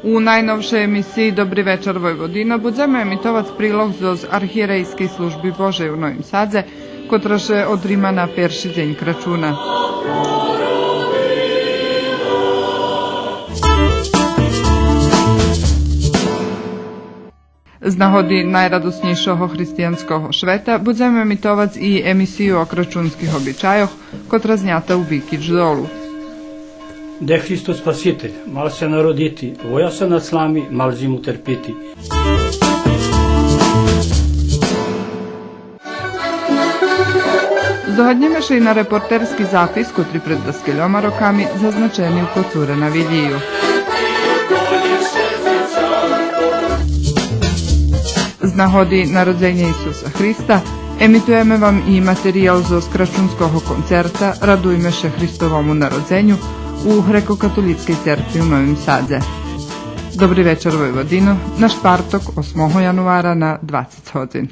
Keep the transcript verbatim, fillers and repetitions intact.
У найновшей емисиї Добри вечар, Войводино будземе емитовац прилог зоз Архиєрейскей служби Божей у Новим Садзе, котра ше одрима на перши дзень Крачуна. З нагоди найрадоснєйшого християнского швета будземе емитовац и емисию о крачунских обичайох, котра знята у Бикич Долу. Де Христос Спаситель мал ся народити, вояса над слами мал зиму терпити. Здогаднєме ше и на репортерски запис, котри пред даскельома роками зазначени у Коцуре на Вилїю. З нагоди народзеня Исуса Христа емитуєме вам и материял зоз крачунского концерта Радуйме ше Христовому народзеню у Грекокатолїцкей церкви у Новим Садзе. Добри вечар, Войводино, на штварток, осмого януара на двацец годзин.